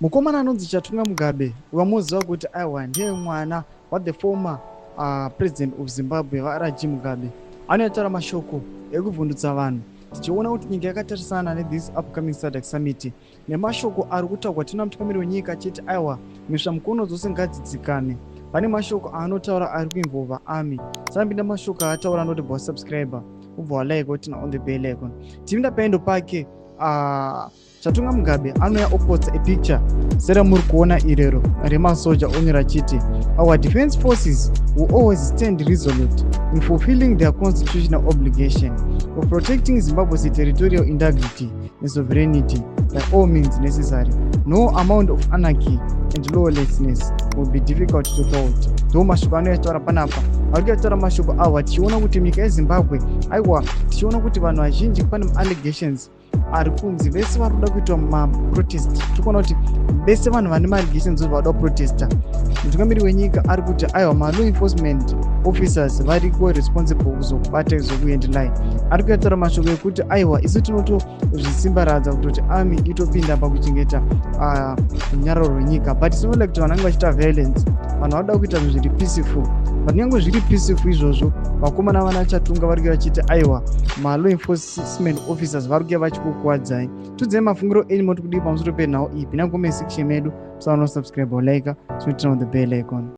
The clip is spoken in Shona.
Mukomana anonzi Chatunga Mugabe, wamuziva kuti aiwa ndiye mwana wathe former president of Zimbabwe, vaRG Mugabe, anotaura mashoko ekuvhundutsa vanhu, tichiona kuti nyika yakatarisana nethis upcoming SADC summit nemashoko ari kutaurwa. Tina mutungamiri wenyika achiti aiwa, misva mukono dzose ngadzidzikame. Pane mashoko aanotaura ari kuinvolva army. Sanapinda mashoko aataura, anoti bva wasubscribe, ubva walike, woturn on the bell icon. Tipinda paendo pake. Chatunga Mugabe anouya oposta epicture seramuri kuona irero remasoja, onyora achiti, "Our defense forces will always stand resolute in fulfilling their constitutional obligation of protecting Zimbabwe's territorial integrity and sovereignty by all means necessary. No amount of anarchy and lawlessness will be difficult to thwart." Ndo mashoko anoyataura panapa. Ari kuyataura mashoko awa tichiona kuti nyika yeZimbabwe, aiwa, tichiona kuti vanhu vazhinji pane maallegations ari kunzi vese vari kuda kuitwa maprotest. Tiri kuona kuti vese vanhu vane maallegations vada kuprotesta, mutungamiri wenyika ari kuti aiwa, malaw enforcement officers variko responsible kuzokubata, kuzokuhandlai. Ari kuyataura mashoko ekuti aiwa, isu tinotozvisimbaradza kutoti army itopinda pakuchengeta runyararo rwenyika, but it's not like kuti vanhu vange vachiita violence. Vanhu vanoda kuita zvinhu zviri peaceful, but kunyange zviri peaceful izvozvo, vakomana vana Chatunga vari kuya vachiti aiwa, malaw enforcement officers vari kuya vachikukuwadzai. Tudzai mafungiro enyu, moti kudii pamusoro penhau iyi? Pinda comment section medu, musaona subscribe, like, so turn on the bell icon.